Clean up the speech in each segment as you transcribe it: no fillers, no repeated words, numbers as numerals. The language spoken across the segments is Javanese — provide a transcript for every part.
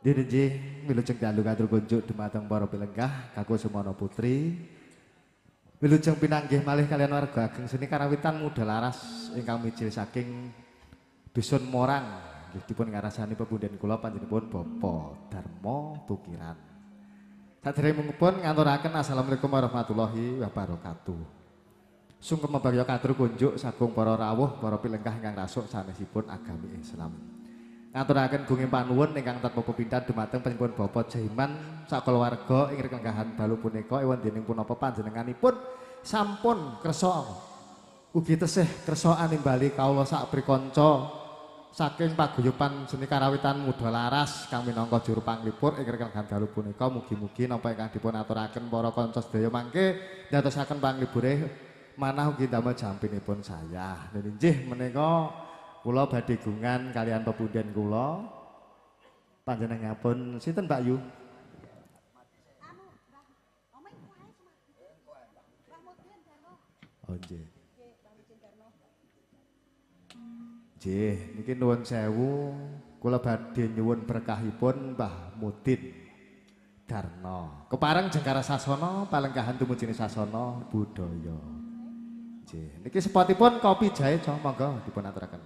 Nggih, wilujeng dalu katur kunjuk dumateng para pilenggah Kakung Sumono Putri. Wilujeng pinanggih malih kalian warga ageng seni karawitan muda laras ingkang mijil saking Dusun Morang. Nggih dipun ngarasani pepunden kula panjenenganipun Bapak Darmo Tukiran. Saderengipun ngaturaken assalamualaikum warahmatullahi wabarakatuh. Sungkem mabagya katur kunjuk sagung para rawuh para pilenggah ingkang rasuk sanesipun agami Islam. Ngaturaken gunging panuwun ingkang tanpa pepindhan dumateng panjenengan Bapak Jaiman sakulawarga ing klenggahan dalu punika ewan dening punapa panjenenganipun sampun kersa ugi tesih kersa animbali kawula sak prikanca saking paguyuban seni karawitan muda laras kang minangka juru panglipur ing klenggahan dalu punika. Mugi-mugi napa ingkang dipun aturaken para kanca sedaya mangke ndadosaken panglipure manah ugi damel jampinipun saya. Nggih menika kula badhe gungan kalian pepunden kula. Panjenenganipun sinten Mbak Yu? Oh nggih. Nggih, niki nuwun sewu, kula badhe nyuwun berkahipun Mbah Mudin Darno. Kepareng jengkara sasana palenggahan tumujine sasana budaya. Nggih, niki spotipun kopi jahe monggo dipun aturaken.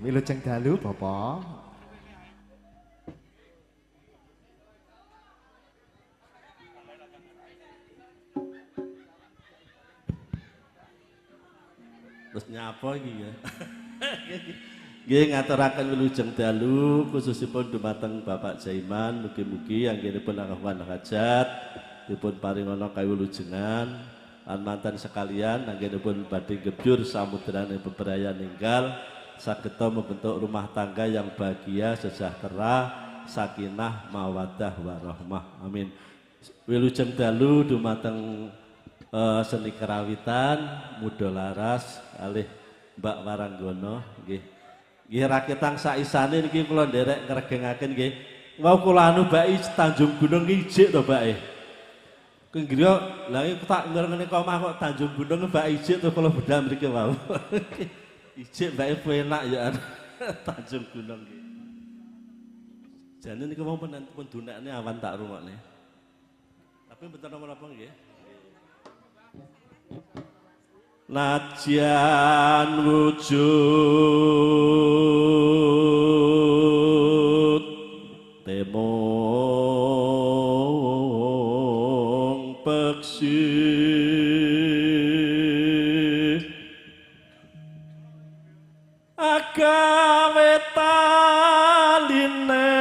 Wilujeng dalu Bapak. Terus nyapa iki ya. Nggih ngaturaken wilujeng dalu khususipun dumateng Bapak Jaiman, mugi-mugi anggenipun langkah hajat dipun paringana kawilujengan lan mantan sekalian anggenipun badhe gebyur samudrane bebrayan ninggal sageta membentuk rumah tangga yang bahagia, sejahtera, sakinah mawaddah warahmah. Amin. Wilujeng dalu dumateng seni karawitan muda laras alih Mbak Waranggono nggih. Nggih raketang saisane niki kula nderek ngregengaken nggih. Wau kula anu baki Tanjung Gunung ki ijik to bake. Ki griya lha iki tak ngrengene kok omah kok Tanjung Gunung bak ijik to kula budal mriki wau. Ijik bake enak ya Tanjung Gunung nggih. Jane niku wong pun dunekne awan tak rungokne. Tapi mboten napa-napa nggih. Najan wujud temung peksi agawe taline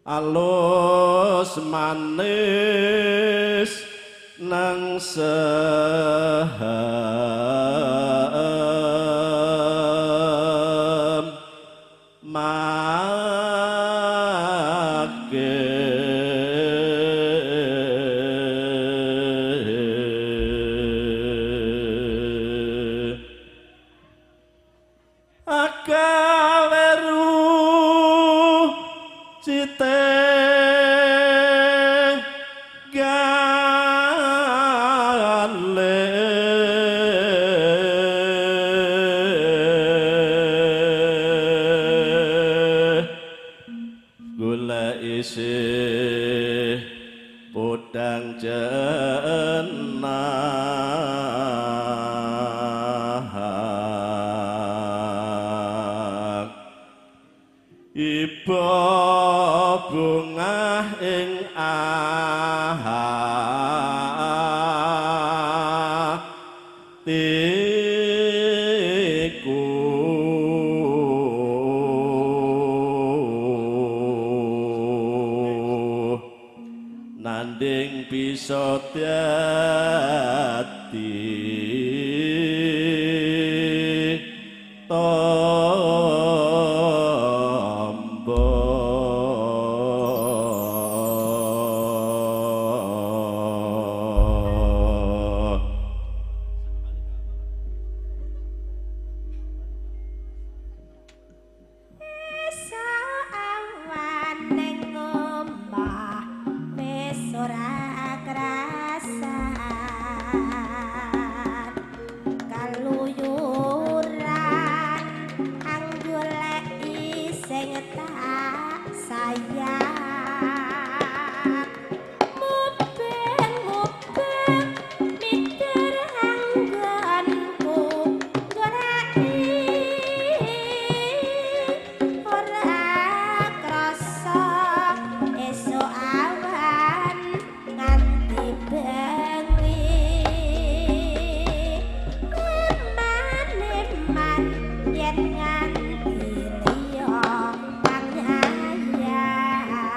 alus manis nang sehem make agaweru cite isih podang jenah iba bungah ing atiku nanding bisa dadi tombo. Awan ning omah wis ora krasan kaluyuran anggoleki sing tak sayang mubeng-mubeng mitir anggonku goleki ora krasa esuk awan nganti bengi eman-eman yen nganti liya kang nyayang.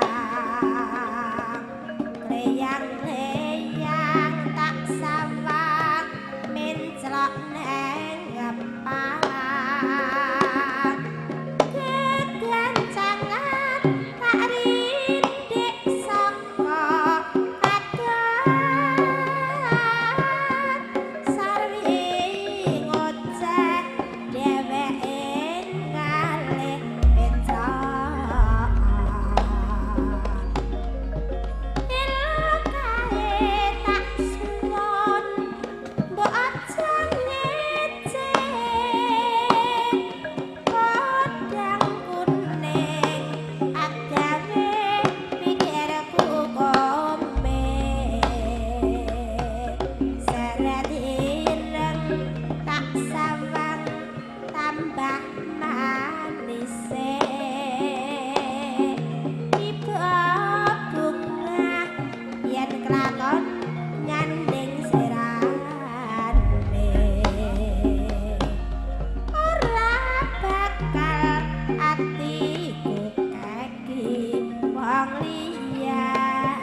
wong liyan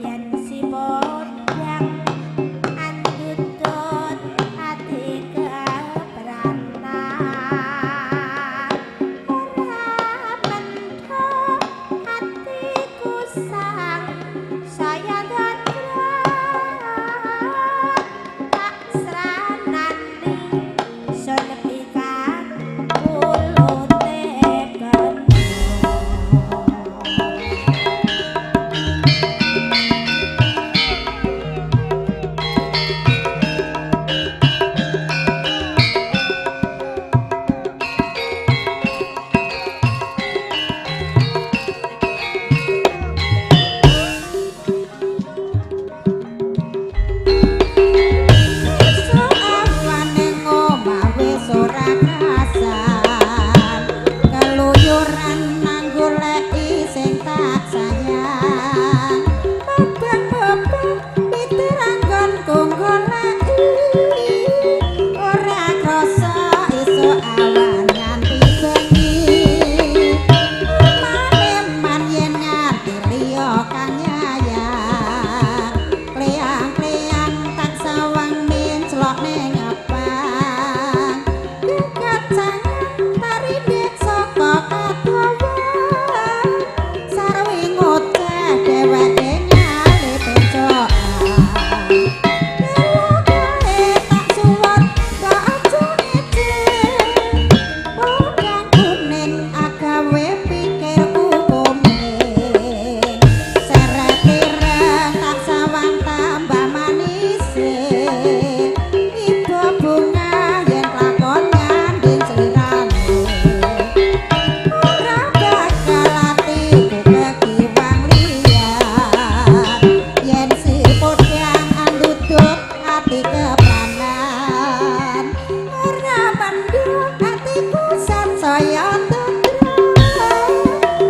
yen si podang andutut ati kepranan ora mentho atiku sang saya tak sranani sun pikan kulute bendo. Esuk awan ning omah wis ora krasan, keluyuran nang goleki sing tak sayang. Mebang-mebang pitir anggonku goleki, ora krasa esuk awan nganti bengi. Eman-eman yen nganti liya kang nyayang, kleang-kleang tak sawang menclok ning ngepang. Kekacangan tarindek saka katowan, sarwi ngoceh dheweke nyale pencokan. Kae tak suwun kok aja ngece, podang kuning agawe pikirku kuning. Seret ireng tak sawang tambah manise, iba bunga yen lakon nyanding slirane. Ora bakal atiku kekiwang liyan, yen si podang andudut ati kepranan. Ora mendung atiku sansaya tentrem,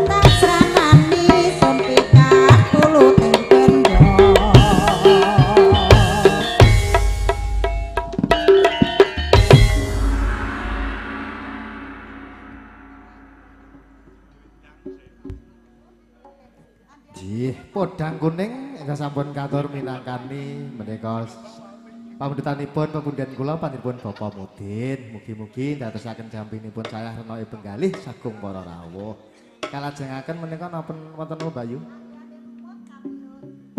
tak sranani sun pikat kuluting bendo. Nggih, podang kuning ingkang sampun katur minangkani menika pamundhutanipun pepundhen kula panjenenganipun Bapak Mudin. Mugi-mugi ndadosaken jampinipun sayah rena ing penggalih sagung para rawuh. Kalajengaken menika napa wonten napa Mbak Yu?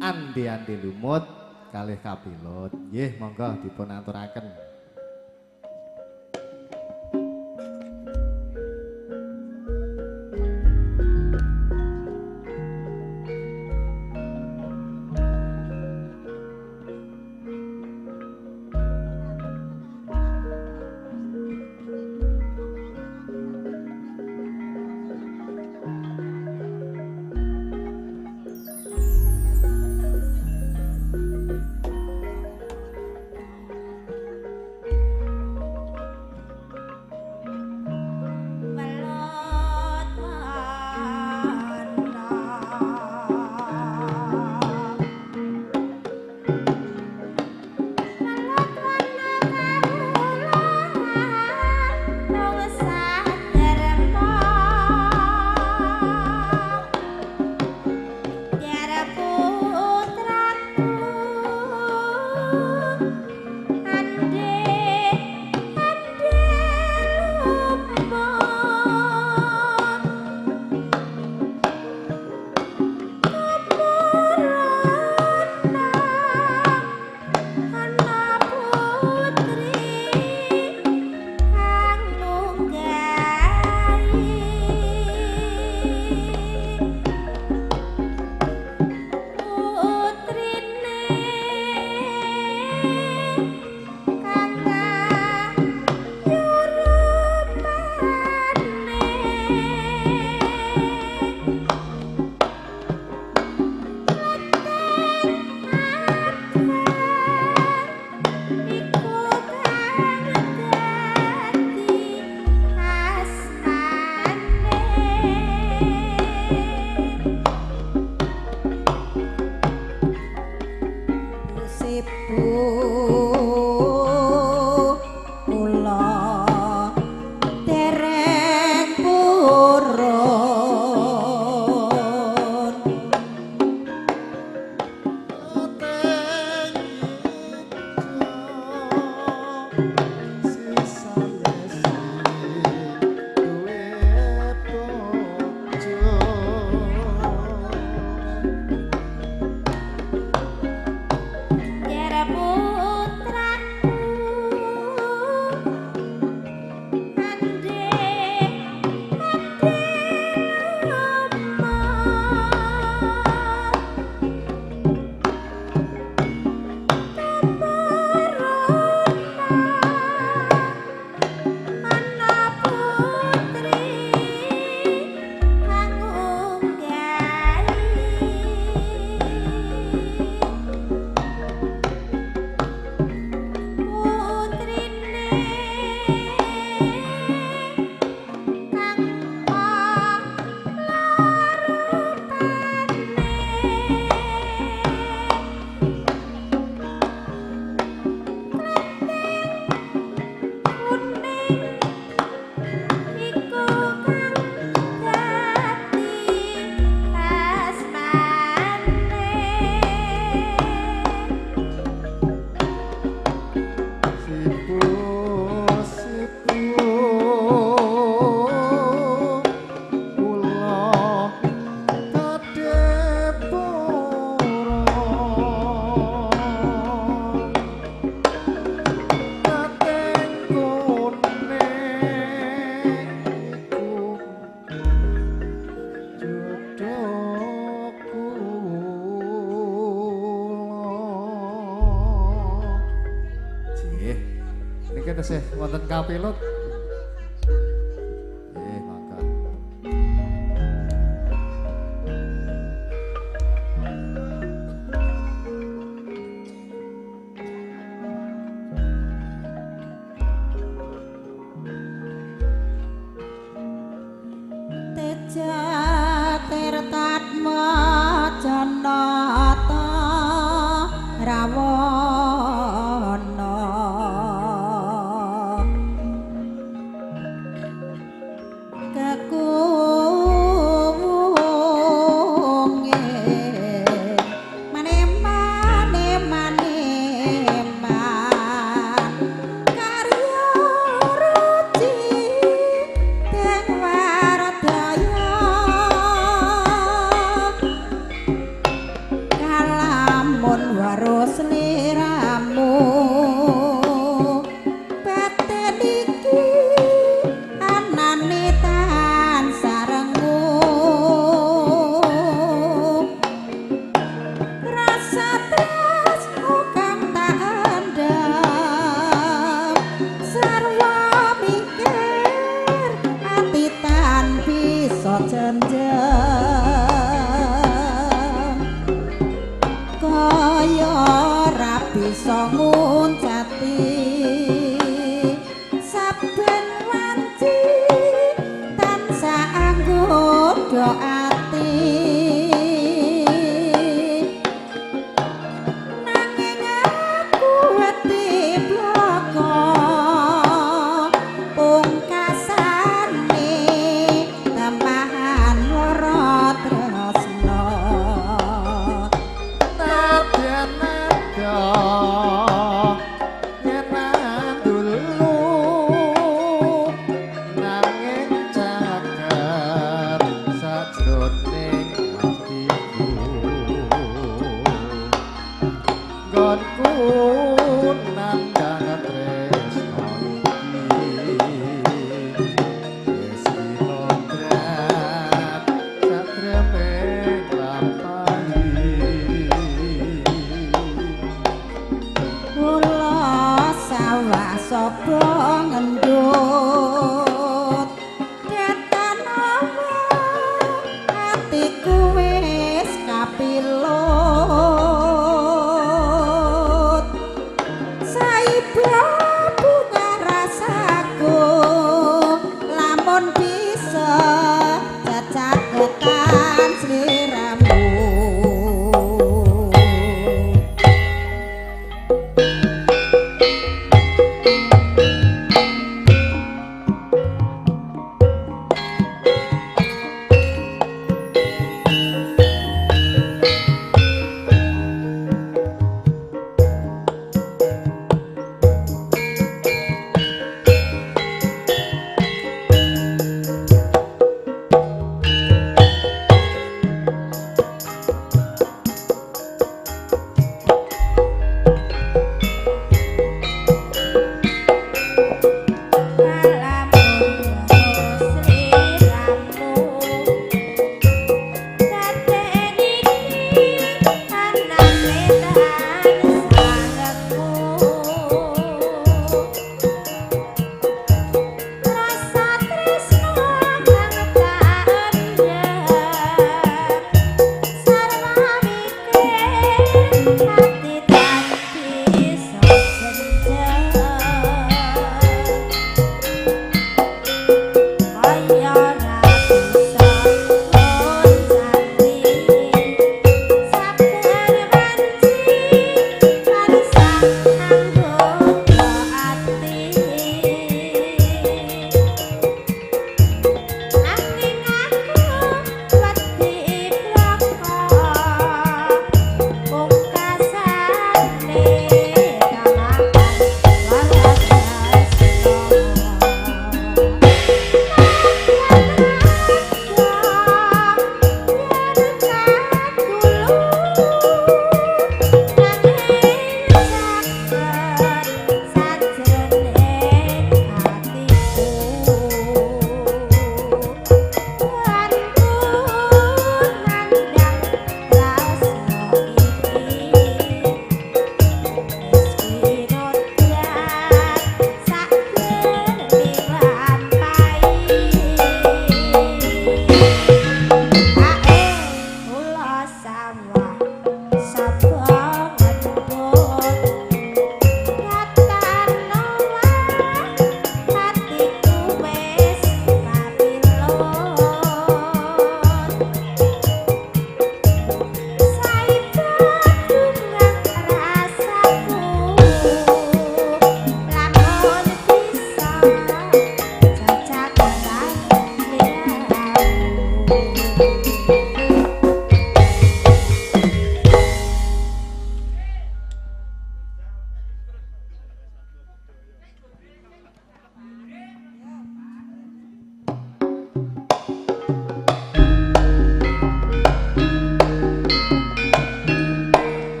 Andi-andi lumut kalih kapilut. Nggih, monggo dipun aturaken. Nggih tesih wonten kapilut. Nggih, mangga. Teja tirtatma janata rawana kekuwunge mane-mane mane-man karya ruci teng waradaya kalamun weruh sliramu batin iki anane tansah rengu rasa tresno kang tak endhem sarwa mikir ati tan bisa jenjem kaya ora bisa nguncati saben wanci tansah anggodha ati nanging aku wedi blaka pungkasane temahan lara tresna. Nadyan nada yen andulu nanging caket sajroning atiku nggonku nandhang tresno iki wis kinodrat satreming lampahi. Kula sawah sapa ngendut detanawa atiku wis kapilut saiba bunga rasaku lamun bisa cacaketan sliramu.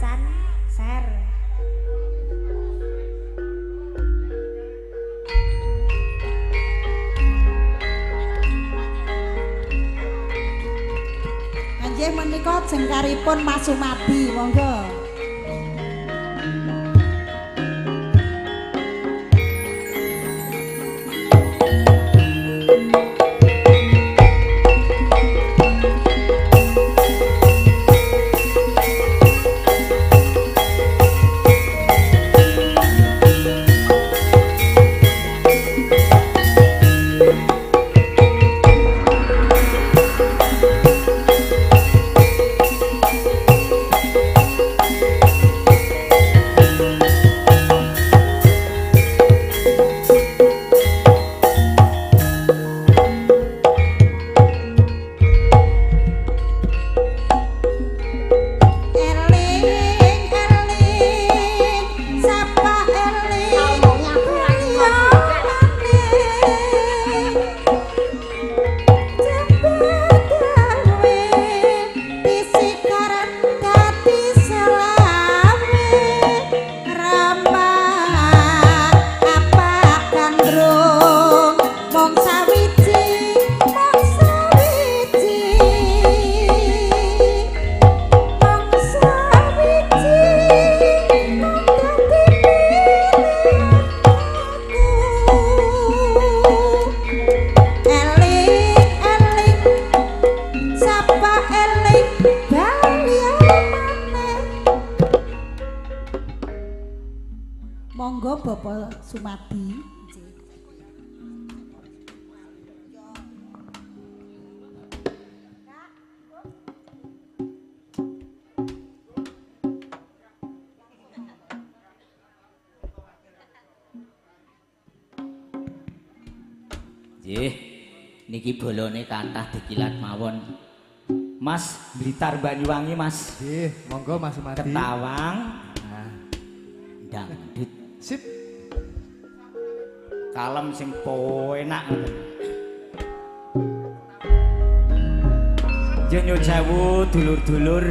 Yayasan Ser. Nggih menika jengkaripun Mas Sumadi, monggo. Monggo Bapak Sumadi. Nggih, niki bolone kathah dikilat mawon. Mas Blitar Banyuwangi, Mas. Nggih, monggo Mas Sumadi. Ketawang. Nah. Dangdut. Sip. Kalem sing penak ngoten. Nyuwun sewu dulur-dulur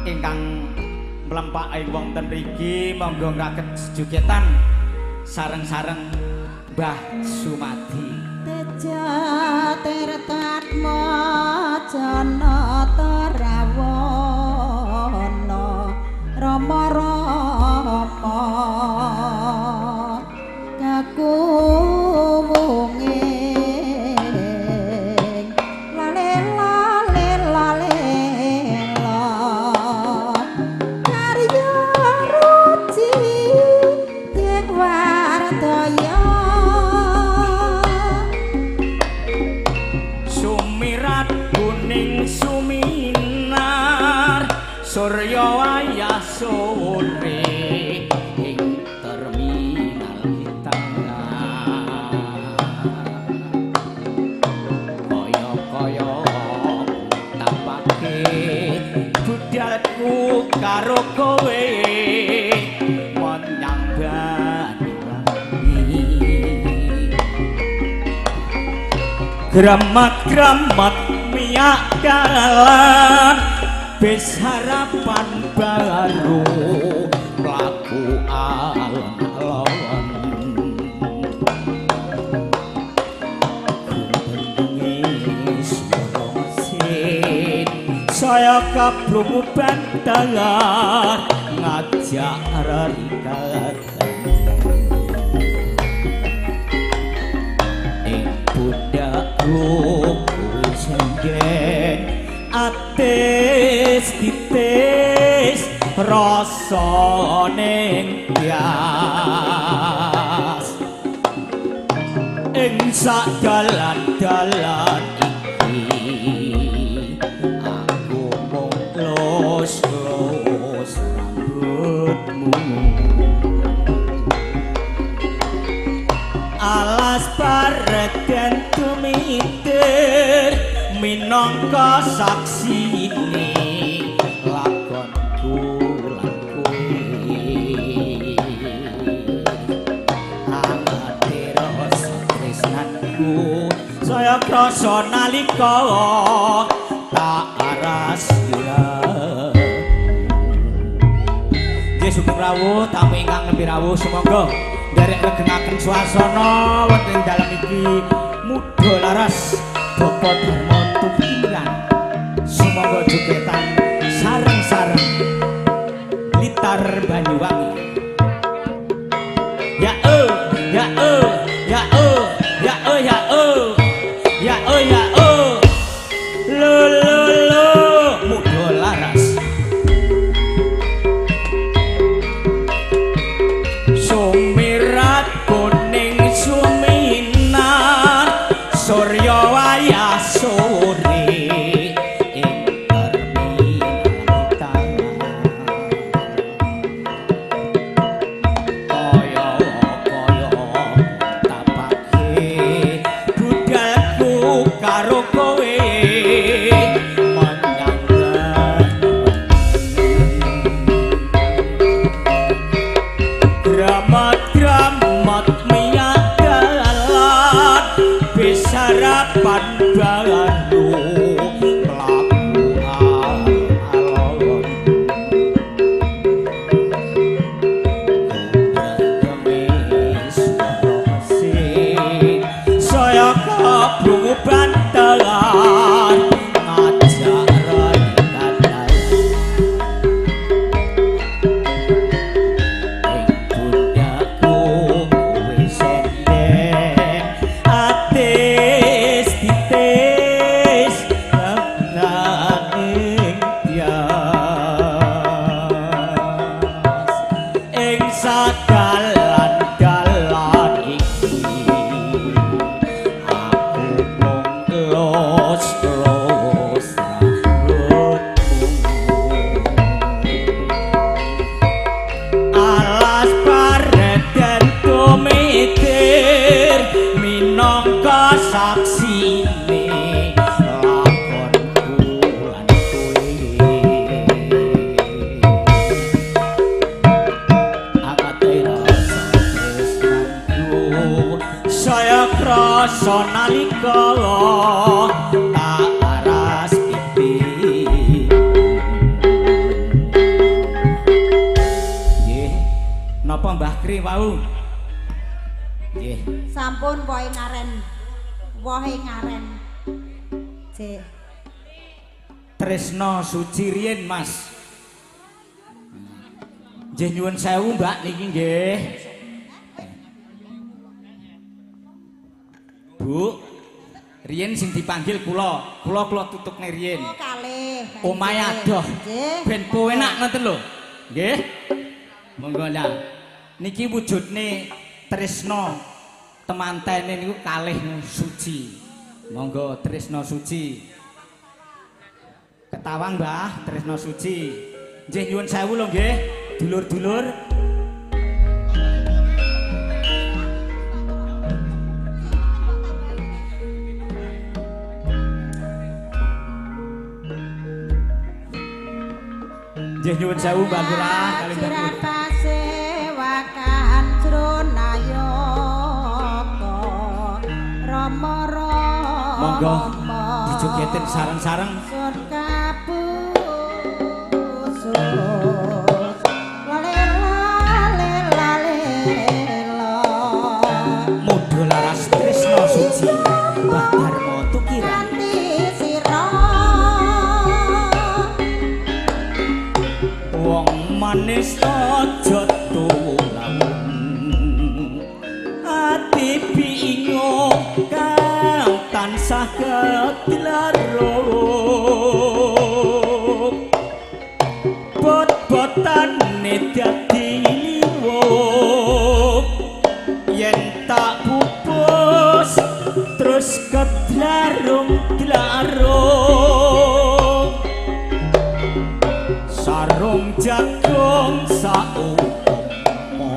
ingkang mlempak ing wonten mriki, monggo ngraket sejogetan sareng-sareng Mbah Sumadi. Teja tirtatma jana tarawana rama rama kakuwunge lale lale lale la karya ruci ing wardaya sumirat kuning suminar surya wayah sore ing terminal kita kaya-kaya tapake budalku karo kowe menyang Banyuwangi. Gramat-gramat miak dalan bis harapan baru mlaku alon-alon gumbengi swara mesin saya kablungu bantalan ngajak rerikatan ing pundhakku senggen atis titis rasa ning bias ing sak dalan-dalan iki aku mung los-los rambutmu alas barek den tumitir minangka saksine lakonku lan kowe angate rasa tresnanku saya krasa nalika tak aras. sugeng rawuh, tamu ingkang nembe rawuh sumangga nderek regenaken swasana wonten ing dalem iki Muda Laras Bapak Darmo Tukiran. Sumangga jogetan sareng-sareng Blitar Banyuwangi. Ya oh, ya oh, ya oh, ya oh, ya oh. Ya oh, ya oh. Lo lo lo Muda Laras. Sumirat kuning suminar surya wayah sore ing terminal kaya kaya tapake budalku karo kowe menyang Dramat-dramat miyak dalan besarapan baru mlaku alon-alon saya kabrungu bantalan ngajak rentan ing pundaku kowe sendeng atis titis ing tias ing sadalan-dalan iki aku mung los-los rambutmu alas paret dan tumitir minangka saksine lakonku lan kowe angate rasa tresnanku saya krasa nalika tak aras pipi. Nggih. Napa Mbah Kri wau? Nggih. Sampun wohe ngaren. Wohe ngaren. Cek. Tresna suci riyin, Mas. Nggih nyuwun sewu, Mbak niki nggih. Bu, riyin sing dipanggil kula, kula kula tutukne riyin. Oh kalih. Omahe adoh. Nggih. Ben penak ngoten lho. Nggih. Monggo lah. Niki wujudne tresna temantene niku kalih suci. Monggo tresna suci. Ketawang Mbah, tresna suci. Nggih nyuwun sewu lho nggih, dulur-dulur. Nggih nyuwun sewu Mbah Lurah kalih Mbah Jirat pasewakan Trunayaka Rama Rama. Monggo dijogetin sareng-sareng. Sun kapusus lela lela lela Muda Laras Tresna Suci Mbah Darmo Tukiran. Kanthi sira Wong manis aja tuwulawung ati bingung kang tansah ketlarung bot-botane dadi liwung yen tak pupus terus ketlarung-tlarung sarung jagung saumpama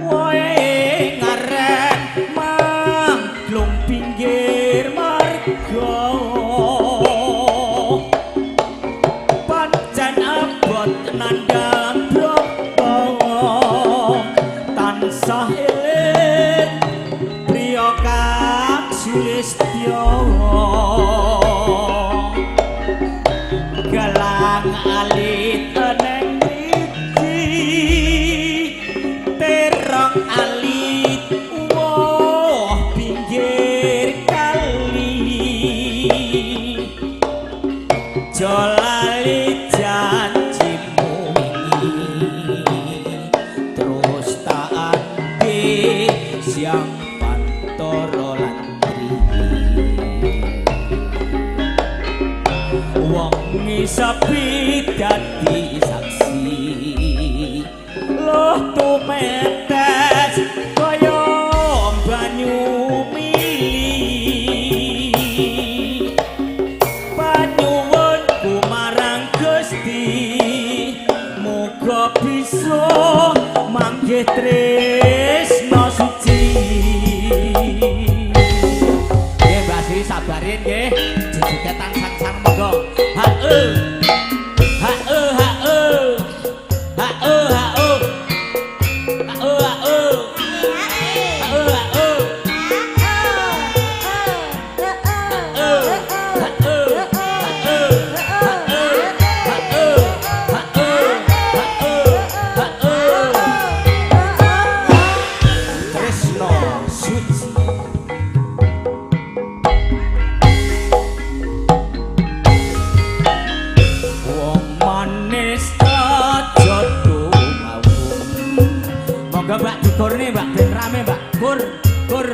wae ngaren mangglung pinggir marga pancen abot nandhang brata tansah eling priya kang sulistya gelang alit neng driji lali janjimu wingi terus tak ati siang pantoro lan tri wengi sepi dadi saksi loh tumetes kaya banyu mili panyuwunku marang Gusti muga bisa manggih tresna suci. Nggih Mbak Sri sabarin nggih jejegetan sang-sang monggo. Ha-e ha-e ha-e ha-e ha-e ha-e ha-e ha-e Tresno suci. Wong manis aja tuwawung. Monggo Mbak dikurne Mbak ben rame Mbak. Kur kur.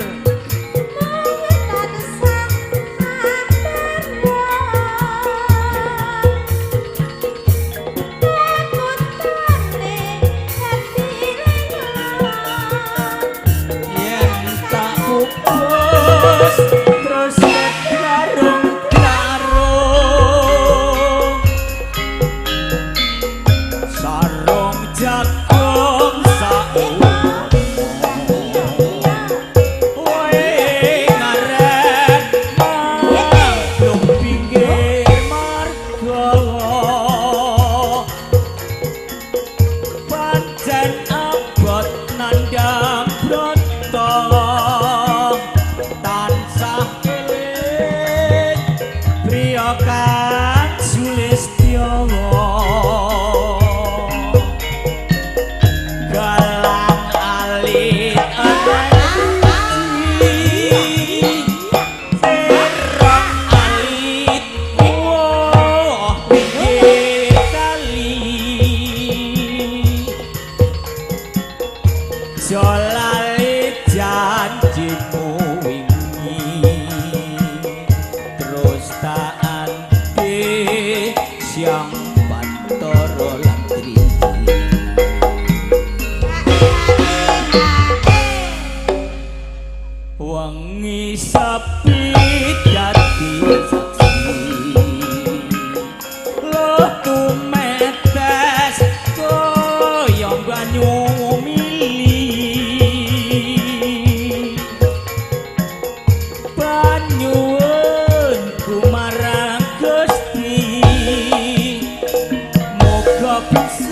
Yen tak pupus terus larung-larung sarung jagung sauwono wae ngaret maklum pinggir marga pancen abot nandhang brata tansah eling priya kang sulistya galang alit ati serang alit woh pinggir kali aja lali janjimu wingi terus tak anti siang pantoro lan tri wengi sepi dadi saksi loh tumetes kaya banyu mili panyuwunku marang Gusti muga bisa